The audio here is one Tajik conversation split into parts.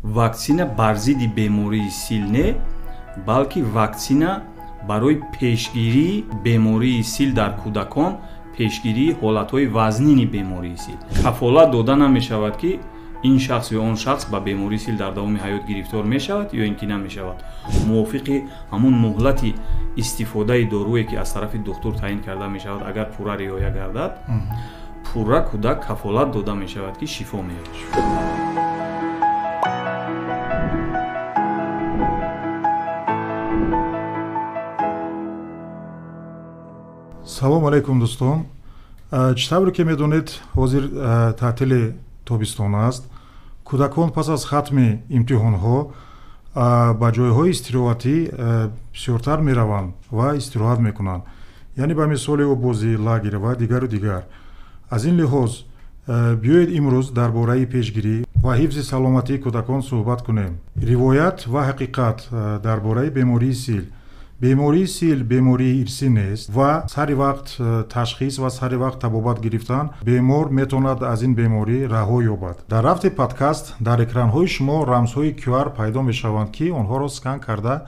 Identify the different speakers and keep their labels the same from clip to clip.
Speaker 1: Ваксина бар зидди бемории сил не, балки ваксина барои пешгирии бемории сил дар кӯдакон, пешгирии ҳолатҳои вазнини бемории сил. Кафолат дода намешавад, ки ин шахс ё он шахс ба бемории сил дар давоми ҳаёт гирифтор мешавад ё ин ки намешавад. Мувофиқи ҳамун муҳлати истифодаи доруе, ки аз тарафи духтур таъин карда мешавад, агар пурра риоя гардад, пурра кӯдак кафолат дода мешавад, ки шифо меёбад.
Speaker 2: Салом алайкум, дӯстон. Чӣ тавре ки медонед, ҳозир таътили тобистон аст. Кӯдакон пас аз хатми имтиҳонҳо ба ҷойҳои истироҳатӣ бисёртар мераванд ва истироҳат мекунанд, яъне ба мисоли оббозӣ, лагер ва дигару дигар. Аз ин лиҳоз биёед имрӯз дар бораи пешгирӣ ва ҳифзи саломатии кӯдакон суҳбат кунем. Ривоят ва ҳақиқат дар бораи бемории сил. Бемории сил бемории ирсӣ нест ва сари вақт ташхис ва сари вақт табобат гирифтан бемор метавонад аз ин беморӣ раҳо ёбад. Дар рафти подкаст дар экранҳои шумо рамзҳои QR пайдо мешаванд, ки онҳоро скан карда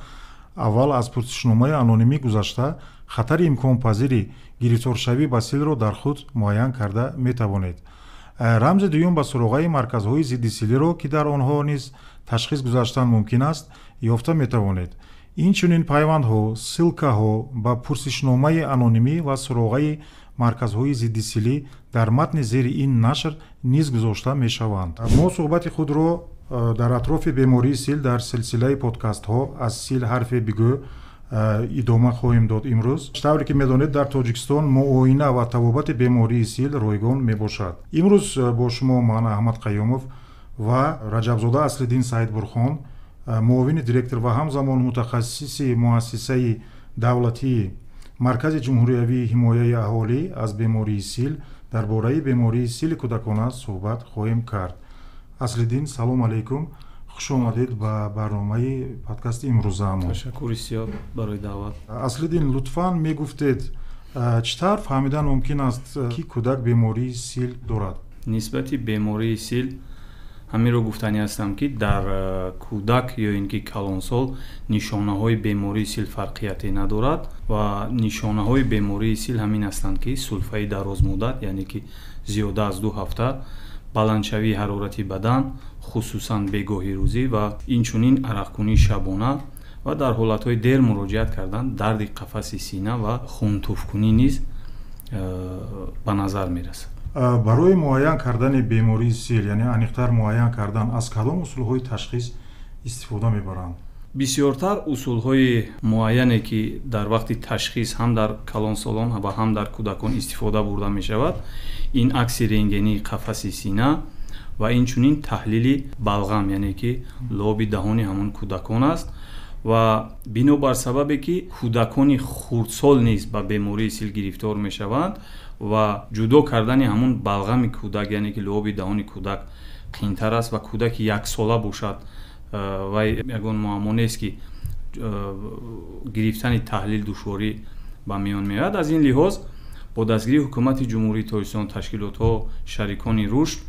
Speaker 2: аввал аз пурсишномаи анонимӣ гузашта хатари имконпазири гирифторшавӣ ба силро дар худ муайян карда метавонед. Рамзи дуюм ба суроғаи марказҳои зиддисилиро, ки дар онҳо низ ташхис гузаштан мумкин аст, ёфта метавонед. Инчунин пайвандҳо, ссылкаҳо ба пурсишномаи анонимӣ ва суроғаи марказҳои зиддисилӣ дар матни зери ин нашр низ гузошта мешаванд. Мо суҳбати худро дар атрофи бемории сил дар силсилаи подкастҳо «Аз сил ҳарфе бигӯ» идома хоҳем дод имрӯз. Чӣ тавре ки медонед, дар Тоҷикистон муоина ва табобати бемории сил ройгон мебошад. Имрӯз бо шумо ман, Аҳмад Қаюмов, ва Раҷабзода Аслиддин Саидбурхон, муовини директор ва ҳамзамон мутахассиси муассисаи давлатии Маркази ҷумҳуриявии ҳимояи аҳолӣ аз бемории сил дар бораи бемории сили кӯдакона суҳбат хоҳем кард. Аслиддин, салом алайкум, хуш омадед ба барномаи подкасти имрӯзаамон.
Speaker 1: Ташаккури зиёд барои даъват.
Speaker 2: Аслиддин, лутфан мегуфтед, чӣ тавр фаҳмидан мумкин аст, ки кӯдак бемории сил дорад?
Speaker 1: Нисбати бемории сил ҳаминро гуфтанӣ ҳастам, ки дар кӯдак ё ин ки калонсол нишонаҳои бемории сил фарқияте надорад ва нишонаҳои бемории сил ҳамин ҳастанд, ки сулфаи дарозмуддат, яъне ки зиёда аз 2 ҳафта, баландшавии ҳарорати бадан, хусусан бегоҳи рӯзӣ ва инчунин арақкунии шабона ва дар ҳолатҳои дер муроҷиат кардан дарди қафаси сина ва хунтуфкунӣ низ ба назар мерасад.
Speaker 2: Барои муайян кардани бемории сил, яъне аниқтар муайян кардан, аз кадом усулҳои ташхис истифода мебаранд?
Speaker 1: Бисёртар усулҳои муайяне, ки дар вақти ташхис ҳам дар калонсолон ва ҳам дар кӯдакон истифода бурда мешавад, ин акси рентгении қафаси сина ва инчунин таҳлили балғам, яъне ки лоби даҳони ҳамон кӯдакон аст. Ва бинобар сабабе, ки кӯдакони хурдсол низ ба бемории сил гирифтор мешаванд ва ҷудо кардани ҳамон балғами кӯдак, яъне ки лоби даҳони кӯдак, қиинтар аст ва кӯдаки яксола бошад, ва ягон муаммо нест, ки гирифтани таҳлил душворӣ ба миён меояд. Аз ин лиҳоз бо дастгирии ҳукумати Ҷумҳурии Тоҷикистон, ташкилотҳо, шарикони рушд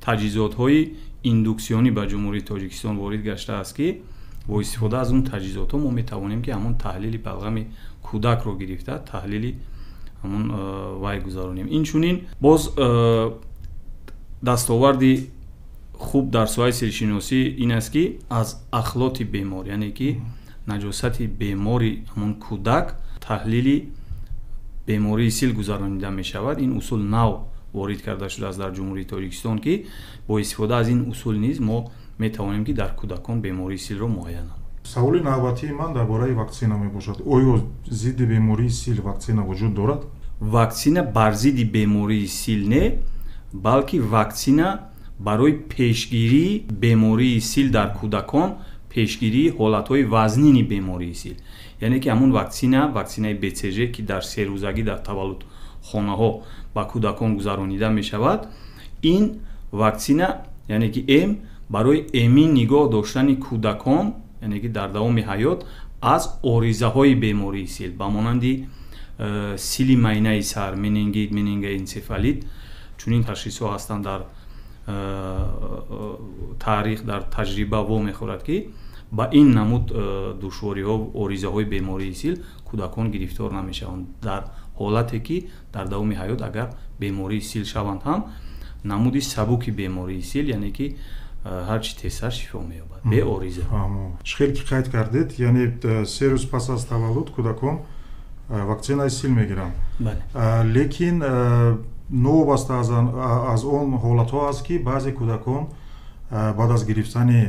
Speaker 1: таҷҳизотҳои индуксионӣ ба Ҷумҳурии Тоҷикистон ворид гаштааст, ки бо истифода аз он таҷҳизотҳо мо метавонем, ки ҳамон таҳлили балғами кӯдакро гирифта таҳлили ҳамон вай гузаронем. Инчунин боз дастоварди хуб дар соҳаи силшиносӣ ин аст, ки аз ахлоти бемор, яъне ки наҷосати бемори ҳамон кӯдак таҳлили бемории сил гузаронида мешавад. Ин усул нав ворид карда шудааст дар Ҷумҳурии Тоҷикистон, ки бо истифода аз ин усул низ мо метавонем, ки дар кӯдакон бемории силро муайян намоем.
Speaker 2: Саволи навбатии ман дар бораи ваксина мебошад. Оё зидди бемории сил ваксина вуҷуд дорад?
Speaker 1: Ваксина бар зидди бемории сил не, балки ваксина барои пешгирии бемории сил дар кӯдакон, пешгирии ҳолатҳои вазнини бемории сил, яъне ки ҳамон ваксина, ваксинаи БЦЖ, ки дар серӯзагӣ дар таваллудхонаҳо ба кӯдакон гузаронида мешавад, ин ваксина, яъне ки барои эмин нигоҳ доштани кӯдакон, яъне ки дар давоми ҳаёт аз оризаҳои бемории сил ба монанди сили майнаи сар, менингит, менингоэнцефалит, чунин ташхисҳо ҳастанд дар Таърих, дар таҷриба во мехӯрад, ки ба ин намуд душвориҳо, оризаҳои бемории сил кӯдакон гирифтор намешаванд. Дар ҳолате ки дар давоми ҳаёт агар бемории сил шаванд ҳам, намуди сабуки бемории сил, яъне ки ҳарчи тезтар шифо меёбад, беориза.
Speaker 2: Чӣ хел ки қайд кардед, яъне 3 рӯз пас аз таваллуд кӯдакон ваксинаи сил мегиранд. Лекин новобаста аз он ҳолатҳо аст, ки баъзе кӯдакон баъд аз гирифтани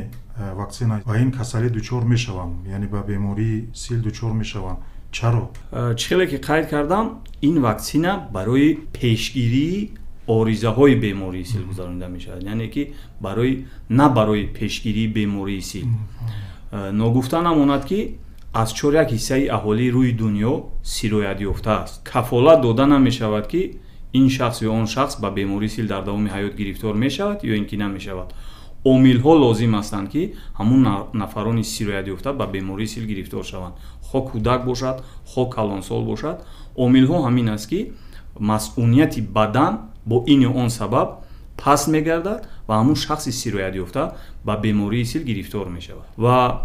Speaker 2: ваксина ба ин касалӣ дучор мешаванд, яъне ба бемории сил дучор мешаванд. Чаро?
Speaker 1: Чӣ хеле ки қайд кардам, ин ваксина барои пешгирии оризаҳои бемории сил гузаронида мешавад, яъне ки барои на барои пешгирии бемории сил. Ногуфта намонад, ки аз чоряк ҳиссаи аҳолии рӯи дунё сироят ёфтааст. Кафолат дода намешавад, ки ин шахс ё он шахс ба бемории сил дар давоми ҳаёт гирифтор мешавад ё ин ки намешавад. Омилҳо лозим ҳастанд, ки ҳамун нафарони сироятёфта ба бемории сил гирифтор шаванд, хо кӯдак бошад, хо калонсол бошад. Омилҳо ҳамин аст, ки масъунияти бадан бо ин ё он сабаб паст мегардад ва ҳамун шахси сироятёфта ба бемории сил гирифтор мешавад. Ва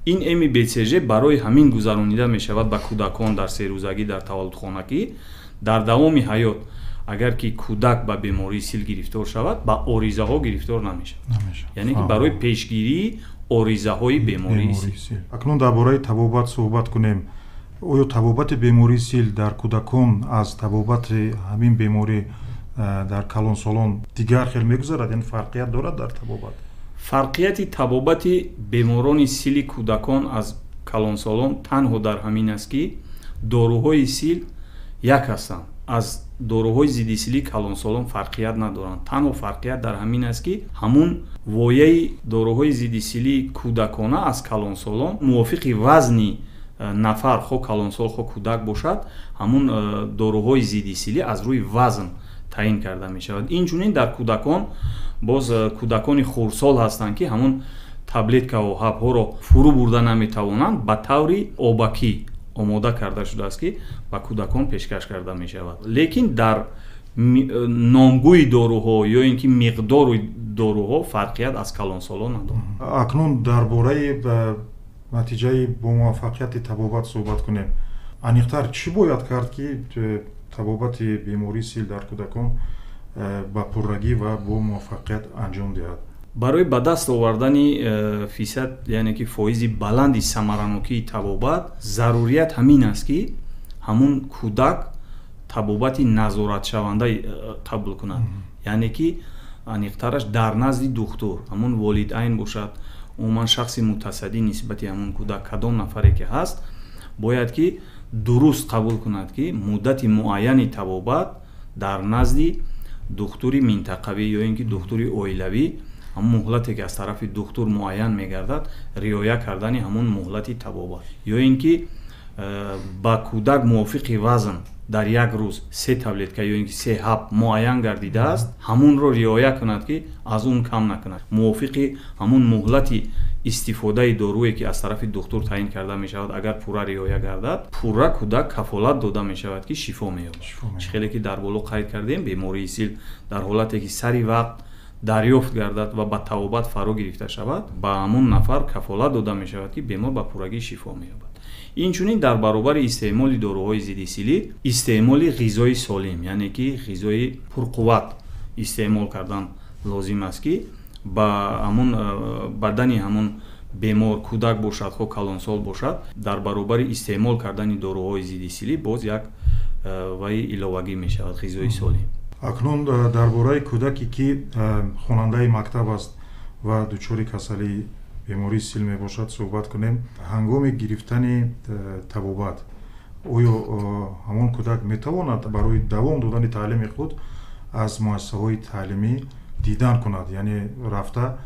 Speaker 1: ин эми БЦЖ барои ҳамин гузаронида мешавад ба кӯдакон дар серӯзагӣ дар таваллудхона, ки дар давоми ҳаёт агар ки кӯдак ба бемории сил гирифтор шавад, ба оризаҳо гирифтор намешавад, яъне ки барои пешгирии оризаҳои бемории сил.
Speaker 2: Акнун дар бораи табобат суҳбат кунем. Оё табобати бемории сил дар кӯдакон аз табобати ҳамин беморӣ дар калонсолон дигар хел мегузарад, яъне фарқият дорад дар табобат?
Speaker 1: Фарқияти табобати беморони сили кӯдакон аз калонсолон танҳо дар ҳамин аст, ки доруҳои сил як ҳастанд, аз доруҳои зиддисилии калонсолон фарқият надоранд. Танҳо фарқият дар ҳамин аст, ки ҳамун вояи доруҳои зиддисилии кӯдакона аз калонсолон мувофиқи вазни нафар, хо калонсол, хо кӯдак бошад, ҳамун доруҳои зиддисилӣ аз рӯи вазн таъин карда мешавад. Инчунин дар кӯдакон боз кӯдакони хурдсол ҳастанд, ки ҳамун таблеткаҳо, ҳабҳоро фурӯ бурда наметавонанд. Ба таври обакӣ омода карда шудааст, ки ба кӯдакон пешкаш карда мешавад. Лекин дар номгӯи доруҳо ё ин ки миқдори доруҳо фарқият аз калонсолон надорад.
Speaker 2: Акнун дар бораи натиҷаи бомуваффақияти табобат суҳбат кунем. Аниқтар чӣ бояд кард, ки табобати бемории сил дар кӯдакон ба пуррагӣ ва бо муваффақият анҷом диҳад?
Speaker 1: Барои ба даст овардани фисад, яъне ки фоизи баланди самаранокии табобат, зарурият ҳамин аст, ки ҳамун кӯдак табобати назоратшаванда қабул кунад, яъне ки аниқтараш дар назди духтур, ҳамун волидайн бошад, умуман шахси мутасаддӣ нисбати ҳамун кӯдак кадом нафаре ки ҳаст, бояд ки дуруст қабул кунад, ки муддати муайяни табобат дар назди духтури минтақавӣ ё ин ки духтури оилавӣ, ҳамун муҳлате ки аз тарафи духтур муайян мегардад, риоя кардани ҳамун муҳлати табобат, ё ин ки ба кӯдак мувофиқи вазн дар як рӯз се таблетка ё ин ки се ҳаб муайян гардидааст, ҳамунро риоя кунад, ки аз он кам накунад. Мувофиқи ҳамун муҳлати истифодаи доруе, ки аз тарафи духтур таъин карда мешавад, агар пурра риоя гардад, пурра кӯдак кафолат дода мешавад, ки шифо меёбад. Чӣ хеле ки дар боло қайд кардем, бемории сил дар ҳолате ки сари вақт дарёфт гардад ва ба табобат фаро гирифта шавад, ба ҳамун нафар кафолат дода мешавад, ки бемор ба пуррагӣ шифо меёбад. Инчунин дар баробари истеъмоли доруҳои зиддисилӣ истеъмоли ғизои солим, яъне ки ғизои пурқувват истеъмол кардан лозим аст, ки ба ҳамун бадани ҳамун бемор, кӯдак бошад, хо калонсол бошад, дар баробари истеъмол кардани доруҳои зиддисилӣ боз як ваи иловагӣ мешавад ғизои солим.
Speaker 2: Акнун дар бораи кӯдаке, ки хонандаи мактаб аст ва дучори касалии бемории сил мебошад, суҳбат кунем. Ҳангоми гирифтани табобат оё ҳамон кӯдак метавонад барои давом додани таълими худ аз муассисаҳои таълимӣ дидан кунад, яъне рафта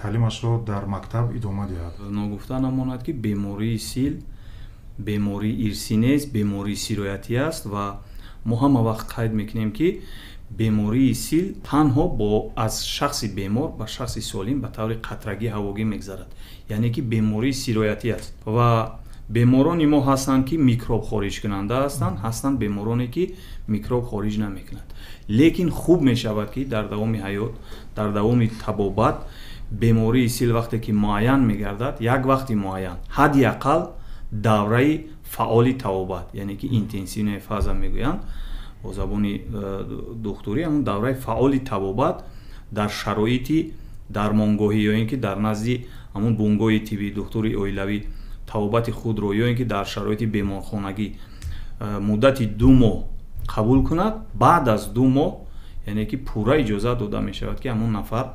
Speaker 2: таълимашро дар мактаб идома диҳад?
Speaker 1: Ногуфта намонад, ки бемории сил бемории ирсӣ нест, бемории сироятӣ аст. Ва мо ҳама вақт қайд мекунем, ки бемории сил танҳо бо аз шахси бемор ба шахси солим ба таври қатрагӣ ҳавогӣ мегзарад, яъне ки бемории сироятӣ аст. Ва Беморони мо ҳастанд, ки микроб хориҷкунанда ҳастанд, ҳастанд бемороне, ки микроб хориҷ намекунанд. Лекин хуб мешавад, ки дар давоми ҳаёт, дар давоми табобат бемории сил вақте ки муайян мегардад, як вақти муайян, ҳадди ақал давраи фаъоли табобат, яъне ки интенсивная фаза мегӯянд бо забони духтурӣ, ҳамун давраи фаъоли табобат дар шароити дармонгоҳӣ ё ин ки дар назди ҳамун бунгоҳи тиббӣ, духтури оилавӣ табобати худро ё ин ки дар шароити беморхонагӣ муддати 2 моҳ қабул кунад. Баъд аз 2 моҳ, яъне ки пурра иҷозат дода мешавад, ки ҳамун нафар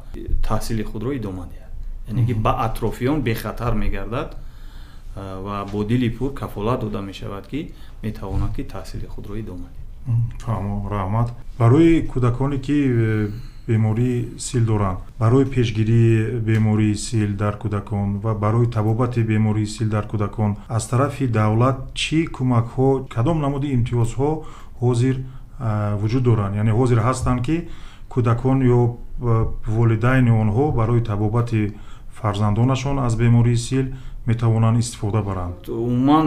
Speaker 1: таҳсили худро идома диҳад, яъне ки ба атрофиён бехатар мегардад ва бо дили пур кафолат дода мешавад, ки метавонад ки таҳсили худро идома диҳад.
Speaker 2: Фаҳмо, раҳмат. Барои кӯдаконе, ки бемории сил доранд, барои пешгирии бемории сил дар кӯдакон ва барои табобати бемории сил дар кӯдакон аз тарафи давлат чӣ кӯмакҳо, кадом намуди имтиёзҳо ҳозир вуҷуд доранд, яъне ҳозир ҳастанд, ки кӯдакон ё волидайни онҳо барои табобати фарзандонашон аз бемории сил метавонанд истифода баранд?
Speaker 1: Умуман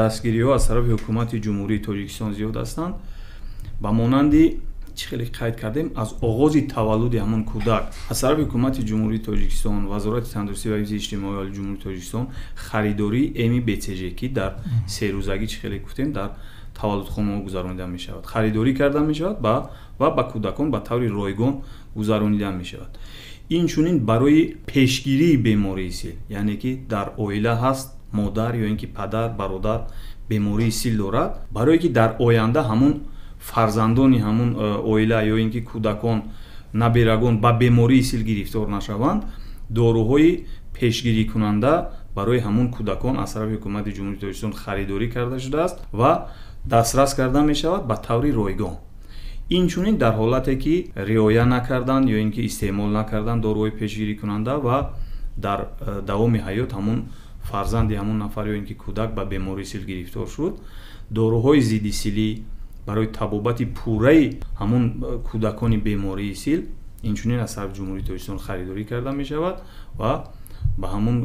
Speaker 1: дастгириҳо аз тарафи ҳукумати Ҷумҳурии Тоҷикистон зиёд ҳастанд. Ба монанди чӣ хеле қайд кардем, аз оғози таваллуди ҳамон кӯдак аз тарафи ҳукумати Ҷумҳурии Тоҷикистон, Вазорати тандурустӣ ва ҳифзи иҷтимоии аҳолии Ҷумҳурии Тоҷикистон харидории эми БЦЖ, ки дар 3 рӯзагӣ, чӣ хеле гуфтем, дар таваллудхонаҳо гузаронида мешавад, харидорӣ карда мешавад ва ба кӯдакон ба таври ройгон гузаронида мешавад. Инчунин барои пешгирии бемории сил, яъне ки дар оила ҳаст модар ё ин ки падар, бародар бемории сил дорад, барое ки дар оянда ҳамун фарзандони ҳамун оила ё ин ки кӯдакон, наберагон ба бемории сил гирифтор нашаванд, доруҳои пешгирикунанда барои ҳамун кӯдакон аз тарафи ҳукумати Ҷумҳурии Тоҷикистон харидорӣ карда шудааст ва дастрас карда мешавад ба таври ройгон. Инчунин дар ҳолате ки риоя накардан ё ин ки истеъмол накардан доруҳои пешгирикунанда ва дар давоми ҳаёт ҳамун фарзанди ҳамун нафар ё ин ки кӯдак ба бемории сил гирифтор шуд, доруҳои зидди силӣ барои табобати пурраи ҳамун кӯдакони бемории сил инчунин аз тарафи Ҷумҳурии Тоҷикистон харидорӣ карда мешавад ва ба ҳамун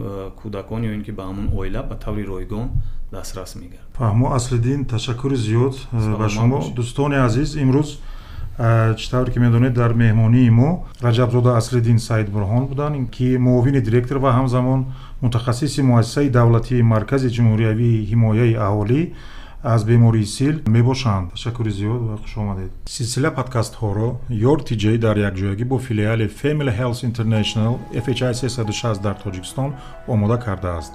Speaker 1: кӯдакон ё ин ки ба ҳамун оила ба таври ройгон дастрас мегардад.
Speaker 2: Фаҳмо, Аслиддин, ташаккури зиёд ба шумо. Дӯстони азиз, имрӯз, чӣ тавре ки медонед, дар меҳмонии мо Раҷабзода Аслиддин Саидбурҳон буданд, ки муовини директор ва ҳамзамон мутахассиси муассисаи давлатии Маркази ҷумҳуриявии ҳимояи аҳолӣ аз бемории сил мебошанд. Ташаккури зиёд ва хушомадед. Силсила подкастҳоро Ёр TJ дар якҷоягӣ бо филиали Family Health International FHI 360 дар Тоҷикистон омода кардааст.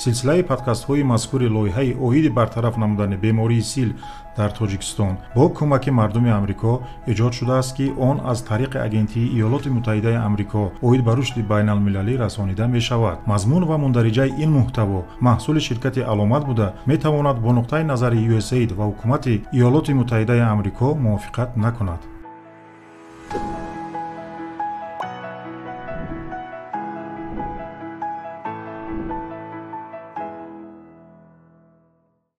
Speaker 2: Силсилаи подкастҳои мазкури лоиҳаи оиди бартараф намудани бемории сил дар Тоҷикистон бо кӯмаки мардуми Амрико эҷод шудааст, ки он аз тариқи Агентии Иёлоти Муттаҳидаи Амрико оид ба рушди байналмилалӣ расонида мешавад. Мазмун ва мундариҷаи ин муҳтаво маҳсули ширкати Аломат буда, метавонад бо нуқтаи назари USAID ва ҳукумати Иёлоти Муттаҳидаи Амрико мувофиқат накунад.